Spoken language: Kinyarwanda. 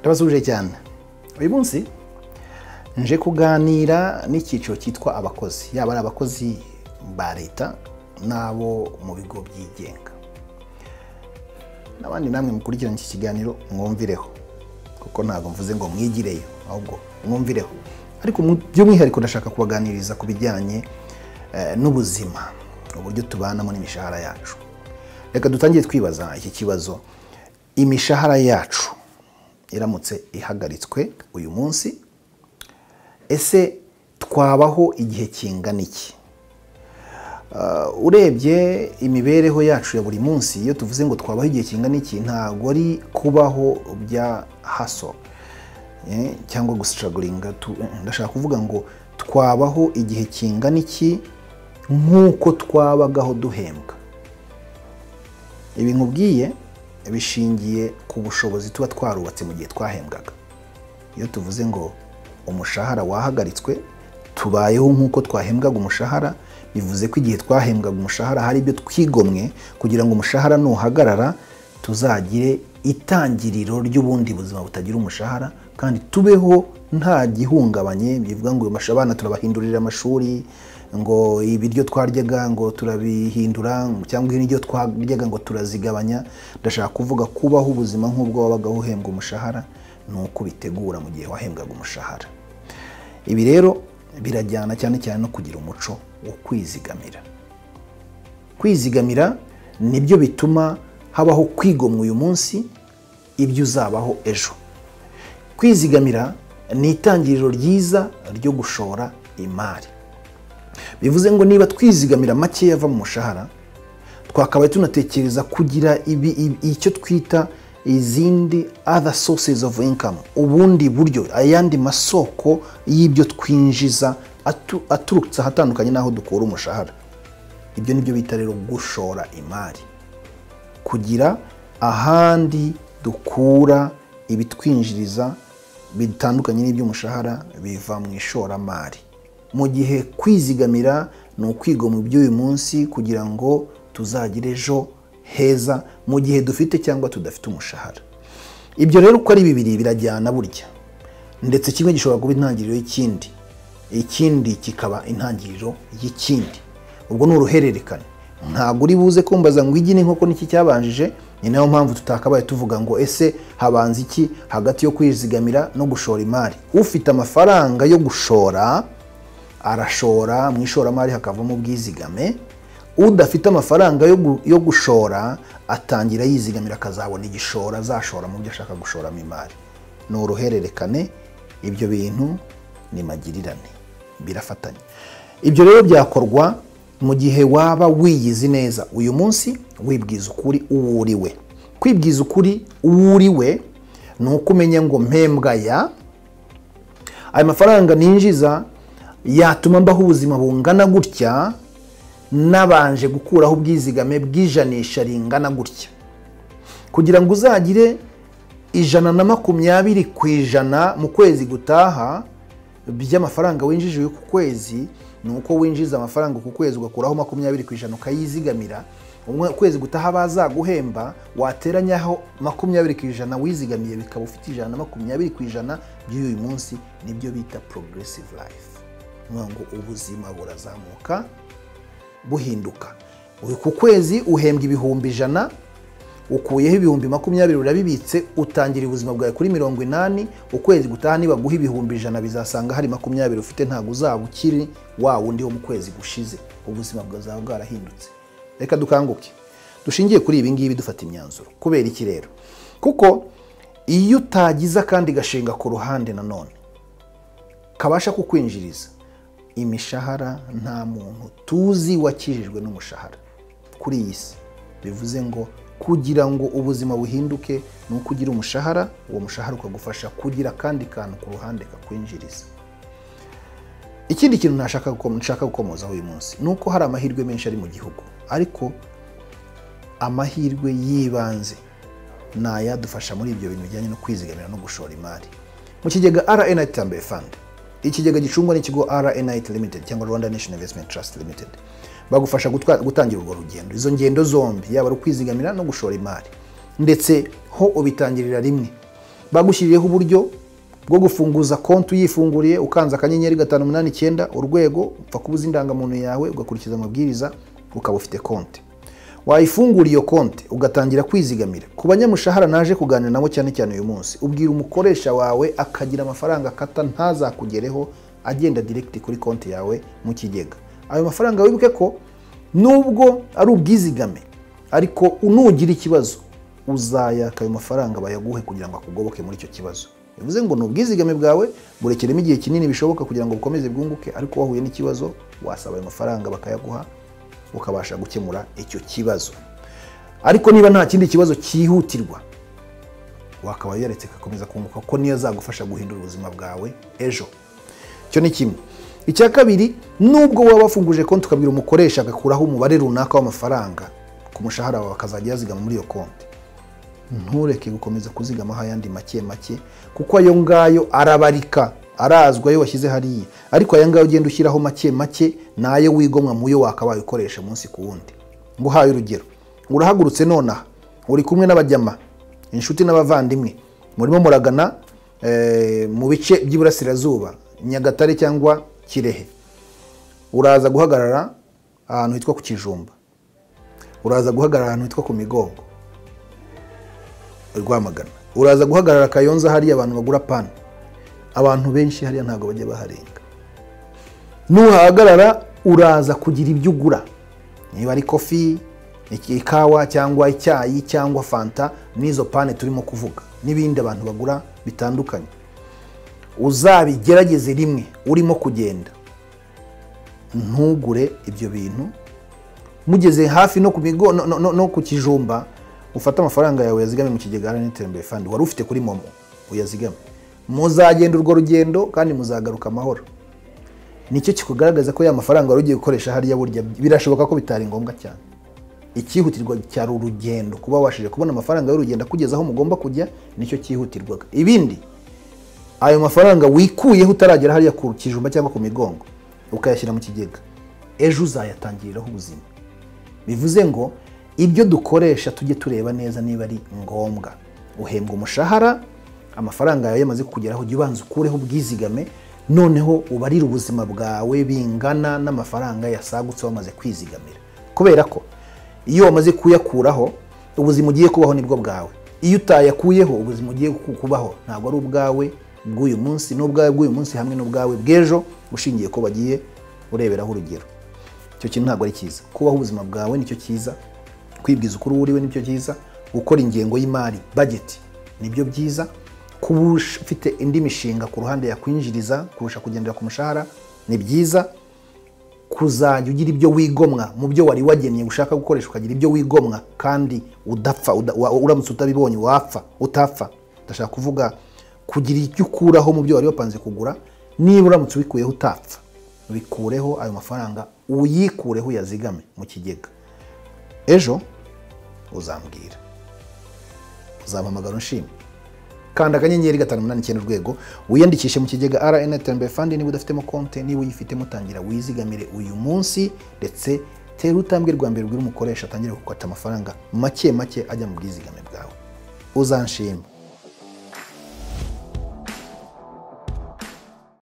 Ndabasuje cyane. Uyu munsi nje kuganira n'icyiciro cyitwa abakozi, yaba ari abakozi ba leta n'abo mu bigo byigenga n'abandi. Namwe mukurikirana iki kiganiro mwumvireho, kuko ntabwo mvuze ngo mwigireyo, ahubwo mwumvireho. Ariko by'umwihariko ndashaka kubaganiriza ku bijyanye n'ubuzima, uburyo tubanamo n'imishahara yacu. Reka dutangire twibaza iki kibazo: imishahara yacu iramutse ihagaritswe uyu munsi, ese twabaho igihe kingana iki? Urebye imibereho yacu ya buri munsi, iyo tuvuze ngo twabaho igihe kingana iki, ntabwo ari kubaho bya haso cyangwa gustrugglinga. Ndashaka kuvuga ngo twabaho igihe kingana iki nk'uko twabagaho duhembwa? Ibi nkubwiye bishingiye ku bushobozi tuba twarubatse mu gihe twahembwaga. Iyo tuvuze ngo umushahara wahagaritswe, tubayeho nk'uko twahembwaga umushahara, bivuze ko igihe twahembwaga umushahara hari ibyo twigomwe kugira ngo umushahara nuhagarara tuzagire itangiriro ry'ubundi buzima butagira umushahara, kandi tubeho nta gihungabanye. Bivuga ngo abana turabahindurira amashuri, ngo ibiryo twaryaga ngo turabihindura, cyangwa indyo twaryaga ngo turazigabanya. Ndashaka kuvuga kubaho ubuzima nk'ubwo wabagaho uhembwa umushahara ni uko ubitegura mu gihe wahembwaga umushahara. Ibi rero birajyana cyane cyane no kugira umuco wo kwizigamira. Kwizigamira nibyo bituma habaho kwigomwa uyu munsi ibyo uzabaho ejo. Kwizigamira ni itangiriro ryiza ryo gushora imari. Bivuze ngo niba twizigamira make yava mu mushahara, twakabaye tunatekereza kugira icyo twita izindi other sources of income, ubundi buryo, ayandi masoko y'ibyo twinjiza aturutse ahatandukanye n'aho dukura umushahara. Ibyo nibyo bita rero gushora imari, kugira ahandi dukura ibitwinjiriza bitandukanye n'iby'umushahara biva mu ishoramari. Mu gihe kwizigamira ni ukwigomwa iby'uyu munsi kugira ngo tuzagire ejo heza mu gihe dufite cyangwa tudafite umushahara. Ibyo rero uko ari bibiri birajyana burya, ndetse kimwe gishobora kuba intangiriro y'ikindi, ikindi kikaba intangiriro y'ikindi. Ubwo ni uruhererekane. Ntabwo uri buze kumbaza ngo igi n'inkoko niki cyabanjije. Ni nayo mpamvu tutakabaye tuvuga ngo ese habanza iki hagati yo kwizigamira no gushora imari. Ufite amafaranga yo gushora arashora mu ishoramari hakavamo ubwizigame. Udafite amafaranga yo gushora atangira yizigamira, akazabona igishoro azashora mu byo ashaka gushoramo imari. Ni uruhererekane, ibyo bintu ni magirirane, birafatanya. Ibyo rero byakorwa mu gihe waba wiyizi neza uyu munsi, wibwiza ukuri uwo uriwe. Kwibwiza ukuri uwo uriwe ni uko umenya ngo mpembwa aya mafaranga ninjiza yatuma mbaho ubuzima bungana gutya, nabanje gukuraho ubwizigame bw'ijanisha ringana gutya, kugira ngo uzagire 120% mu kwezi gutaha by'amafaranga winjije ku kwezi. Ni uko winjiza amafaranga ku kwezi ugakuraho 20% ukayizigamira, ukwezi gutaha bazaguhemba wateranyaho 20% wizigamiye, bikaba ufite 120% by'uyu munsi. Nibyo bita progressive life, ngo ubuzima burazamuka buhinduka. Ku kwezi uhembwa 100,000, ukuyeho 20,000 urabibitse, utangira ubuzima bwawe kuri 80. Ukwezi gutaha niba guha 100,000 bizasanga hari 20 ufite, ntabwo uzaba ukiri wa wundi wo mu kwezi gushize. Ubuzima bwawe bwarahindutse. Reka dukanguke dushingiye kuri ibi ngibi dufata imyanzuro. Kubera iki rero? Kuko iyo utagize akandi gashinga ku ruhande nanone kabasha kukwinjiriza imishahara, nta muntu tuzi wakijijwe n'umushahara kuri iyi si. Bivuze ngo kugira ngo ubuzima buhinduke ni uko ugira umushahara, uwo mushahara ukagufasha kugira akandi kantu ku ruhande kakwinjiriza. Ikindi kintu nshaka gukomozaho uyu munsi ni uko hari amahirwe menshi ari mu gihugu, ariko amahirwe y'ibanze ni ayadufasha muri ibyo bintu bijyanye no kwizigamira no gushora imari. Mu kigega RNIT Iterambere Fund, ikigega gicungwa n'ikigo RNIT Limited cyangwa Rwanda National Investment Trust Limited, bagufasha gutangira urwo rugendo, izo ngendo zombi, yaba ari ukwizigamira no gushora imari, ndetse ho ubitangirira rimwe. Bagushyiriyeho uburyo bwo gufunguza konti uyifunguriye ukanze *589 urwego, upfa kubuza indangamuntu yawe ugakurikiza amabwiriza ukaba ufite konti. Wayifungura iyo konti ugatangira kwizigamira. Ku banyamushahara naje kuganira nabo cyane cyane uyu munsi, ubwira umukoresha wawe akagira amafaranga akata ntazakugereho, agenda direct kuri konti yawe mu kigega. Ayo mafaranga wibuke ko nubwo ari ubwizigame, ariko unugira ikibazo uzayaka ayo mafaranga bayaguhe kugira ngo akugoboke muri icyo kibazo. Bivuze ngo ni ubwizigame bwawe burekeremo igihe kinini bishoboka kugira ngo bukomeze bwunguke, ariko wahuye n'ikibazo wasaba ayo mafaranga bakayaguha ukabasha gukemura icyo kibazo. Ariko niba nta kindi kibazo cyihutirwa wakaba yaretse kakomeza kunguka, ko niyo azagufasha guhindura ubuzima bwawe ejo. Icyo ni kimwe. Icya kabiri, nubwo waba wafunguje konti ukabwira umukoresha agakuraho umubare runaka w'amafaranga ku mushahara wawe akazajya yazigama muri iyo konti, ntureke gukomeza kuzigamaho ayandi make make, kuko ayo ngayo arabarika, arazwa ayo washyize hariya. Ariko aya ngayo ugenda ushyiraho make make nayo wigomwa mu yo wakabaye ukoresha umunsi ku wundi. Nguhaye urugero, urahagurutse nonaha uri kumwe n'abajyama, inshuti n'abavandimwe, murimo muragana mu bice by'iburasirazuba, Nyagatare cyangwa Kirehe. Uraza guhagarara ahantu hitwa ku Kijumba, uraza guhagarara ahantu hitwa ku Migongo Rwamagana, uraza guhagarara Kayonza hariya abantu bagura pana. Abantu benshi hariya ntabwo bajya baharenga. Nuhagarara uraza kugira ibyo ugura, niba ari kofi, ikawa cyangwa icyayi cyangwa fanta, n'izo pane turimo kuvuga n'ibindi abantu bagura bitandukanye. Uzabigerageze rimwe urimo kugenda, ntugure ibyo bintu. Mugeze hafi no ku migo no ku Kijumba, ufate amafaranga yawe yazigame mu kigega RN Iterambere Fund wari ufite kuri Momo, uyazigame. Muzagenda urwo rugendo kandi muzagaruka amahoro. Nicyo kikugaragaza ko ya mafaranga wari ugiye gukoresha hariya burya birashoboka ko bitari ngombwa cyane. Ikihutirwa cyari urugendo, kuba washije kubona amafaranga y'urugendo kugeza aho mugomba kujya nicyo cyihutirwaga. Ibindi ayo mafaranga wikuyeho utaragera hariya ku Kijumba cyangwa ku Migongo ukayashyira mu kigega, ejo uzayatangiriraho ubuzima. Bivuze ngo ibyo dukoresha tujye tureba neza niba ari ngombwa. Uhembwa umushahara, amafaranga yawe yamaze kukugeraho, jya ubanza ukureho ubwizigame, noneho ubarire ubuzima bwawe bingana n'amafaranga yasagutse wamaze kwizigamira. Kubera ko iyo wamaze kuyakuraho ubuzima ugiye kubaho nibwo bwawe. Iyo utayakuyeho ubuzima ugiye kubaho ntabwo ari ubwawe bw'uyu munsi, n'ubwawe bw'uyu munsi hamwe n'ubwawe bw'ejo, ushingiye ko bagiye ureberaho urugero. Icyo kintu ntabwo ari cyiza. Kubaho ubuzima bwawe nicyo cyiza, kwibwiza ukuri uriwe nicyo cyiza, gukora ingengo y'imari budget nibyo byiza, kuba ufite indi mishinga ku ruhande yakwinjiriza kurusha kugendera ku mushahara ni byiza, kuzajya ugira ibyo wigomwa mu byo wari wagennye ushaka gukoresha ukagira ibyo wigomwa kandi udapfa, uramutse utabibonye wapfa utapfa. Ndashaka kuvuga kugira icyo ukuraho mu byo wari wapanze kugura, niba uramutse ubikuyeho utapfa, bikureho ayo mafaranga uyikureho uyazigame mu kigega. Ejo uzambwira, uzampamagara unshime. Kanda *589 urwego wiyandikishe mu kigega RN Iterambere Fund niba udafitemo konti, niba uyifitemo tangira wizigamire uyu munsi, ndetse tera utambwe rwa mbere ubwira umukoresha atangire gukata amafaranga make make ajya mu bwizigame bwawe. Uzanshima.